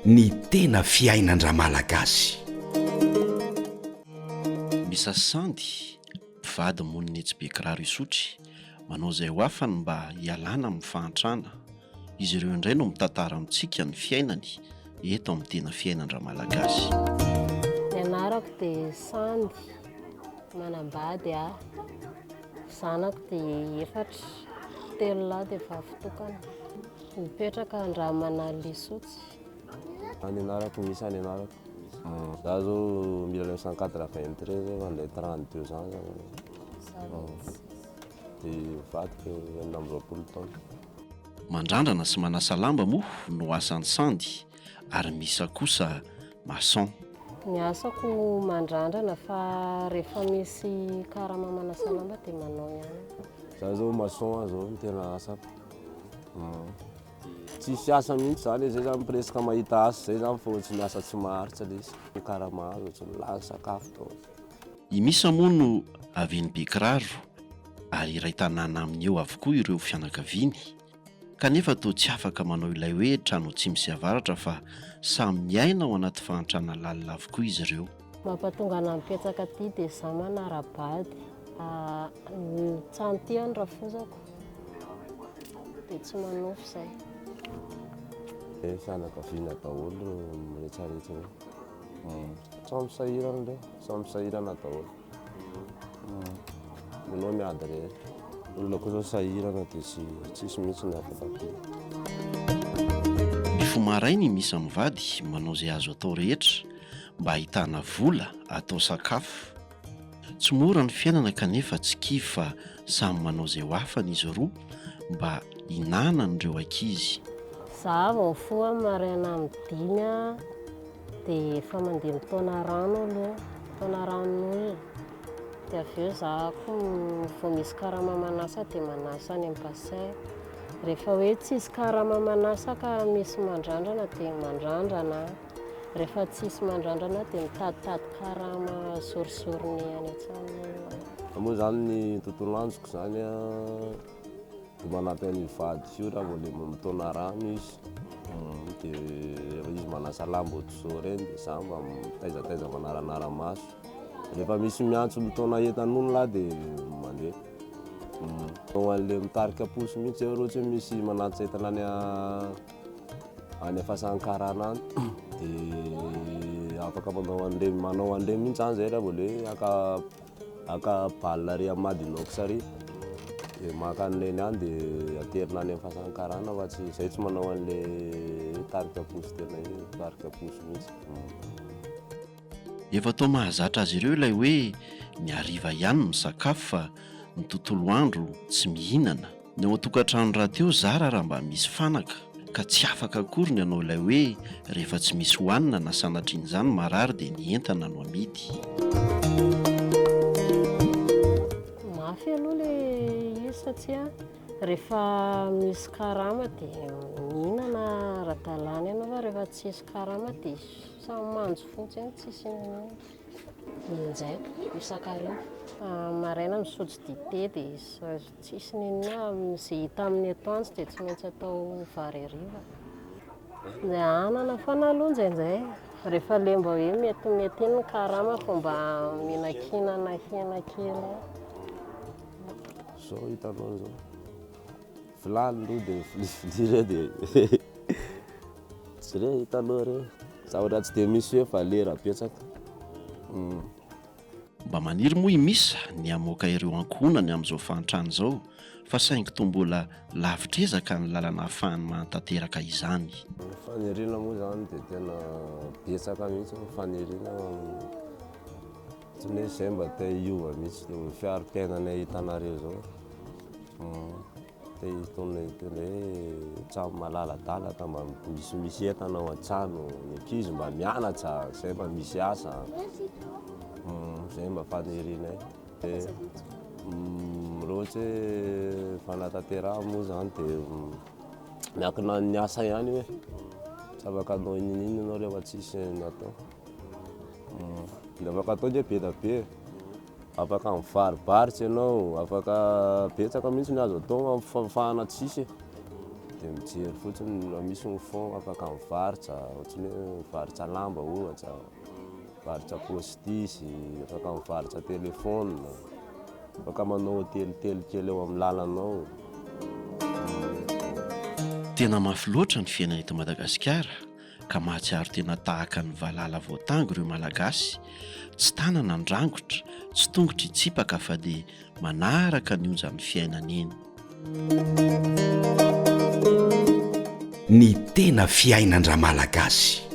Ny tena fiainan-dRamalagasy. Misa Sandy, mpivady monina etsy Bekiraro Isotry, manao izay ho afany mba hialana amin'ny fahantrana. Izy ireo indray no mitantara amintsika ny fiainany eto amin'ny tena fiainan-dRamalagasy. Ny anarako dia Sandy, manambady aho, zanako dia efatra, telo lahy dia vavy tokana. Mipetraka Andramanalina Isotry. Ny anarako misy ny anarako. Za zao 1993 zay mandeha 32 ans zany. Dia vadiko 26 taona. Mandrandrana sy manasa lamba moa no asan'i Sandy ary Misa kosa maçon. Ny asako mandrandrana fa rehefa misy karama manasa lamba dia manao ihany. Za zao maçon aho zao no tena asako. Tsisy asa mihitsy zany e, zay zany presque mahita asa zay zany fa ohatry ny asa tsy maharitra le izy. Ny karama azo ohatry ny lany sakafo daholo. I Misa moa no avy eny Bekiraro ary iray tanàna aminy eo avokoa ireo fianakaviany kanefa toa tsy afaka manao ilay hoe trano atsimo sy avaratra fa samy miaina ao anaty fahantrana lalina avokoa izy ireo. Mampatonga anah mipetsaka aty dia za manara-bady. Ny trano ity ny rafozako dia tsy manofy izay. Dia fianakaviana daholo ireo miretraretra ireo. Samy sahirana ireo, samy sahirana daholo. Ianao miady irery. Olona koa zao sahirana dia tsy tsisy mihitsy ny afaka atao. Mifoha maraina i Misa mivady manao izay azo atao rehetra mba hahitana vola atao sakafo. Tsy mora ny fiainana kanefa tsy kivy fa samy manao izay ho afany izy roa mba hinanan'ireo ankizy. Za vao mifoha maraina amin'ny dimy dia efa mandeha mitaona rano aloha, mitaona ranon'olona. Dia avy eo za koa vao misy karama manasa dia manasa any amin'ny bassin. Rehefa hoe tsisy karama manasa ka misy mandrandrana dia mandrandrana. Rehefa tsisy mandrandrana dia mitaditady karama zorizoriny any an-trano. Za moa zany ny tontolo androko zany an, dia manampy an'io vadiko io raha vao le mitaona rano izy, dia rehefa izy manasa lamba ohatr'izao ireny dia za mba mitaizataiza manaranara-maso, rehefa misy miantso mitaona entan'olona aho dia mandeha. Ho an'le mitarika posy mihitsy zay raha ohatra hoe misy manatitra entana any any Fasankarana any dia afaka manao an'ireny manao an'ireny mihitsy zany zay raha vao le hoe haka haka balle ary amin'ny Madinox ary dia maka an'ireny any dia aterina any amin'ny Fasankarana fa tsy zay tsy manao an'le tarika posy tena hoe tarika posy mihitsy. Efa toa mahazatra azy ireo ilay hoe ny hariva ihany misakafo fa ny tontolo andro tsy mihinana. Ny ao an-tokantrano rahateo zara raha mba misy fanaka ka tsy afaka akory ny hanao ilay hoe rehefa tsy misy hohanina na sanatrian'izany marary dia ny entana no amidy. Mafy aloha ilay izy satria rehefa misy karama dia mihinana ara-dalàna ianao fa rehefa tsisy karama dia samy manjo fotsiny tsisy inona inona. Injaiko isan-kariva. Maraina misotro dite dia Tsisy n'inona, izay hita amin'ny atoandro dia tsy maintsy atao vary hariva. Ny anana foana aloha indraindray, rehefa ilay mba hoe metimety iny ny karama vao mba mihinankinana hena kely eo. Zao hitanao zao, vilany aloha dia vilia vilia dia tsy re hitanao re, zavatra tsy dia misy hoe valera betsaka. Mba maniry moa i Misa ny hamoaka ireo ankohonany amin'izao fahantrana izao fa saingy toa mbola lavitr'ezaka ny lalana ahafahany mahatanteraka izany. Ny faniriana moa izany dia tena betsaka mihitsy ny faniriana tsy hoe izay mba te hiova mihitsy ny fiarim-piainana hitanareo izao. Te hitondra hitondra hoe trano malaladalaka mba misimisy entana ao an-trano, ny ankizy mba mianatra, zay mba misy asa, zay mba fanirianay. Dia raha ohatra hoe fanatanterahana moa zany dia miankina amin'ny asa ihany io e, tsy afaka hanao n'inon'inona ianao rehefa tsisy ny atao. Ny afaka atao anie be dia be e. Afaka mivarobarotra ianao, afaka betsaka mihitsy ny azo atao amin'ny fahafahana tsisy e. Dia mijery fotsiny raha misy ny fonds afaka mivarotra, ohatran'ny hoe mivarotra lamba ohatra, mivarotra postiche, afaka mivarotra téléphone, afaka manao hôtelitely kely eo amin'ny lalana ao. Tena mafy loatra ny fiainana eto Madagasikara ka mahatsiaro tena tahaka ny valala voatango ireo Malagasy, tsy tanana ny rangotra, tsy tongotra hitsipaka fa dia manaraka ny onjan'ny fiainana eny. Ny tena fiainan-dRamalagasy.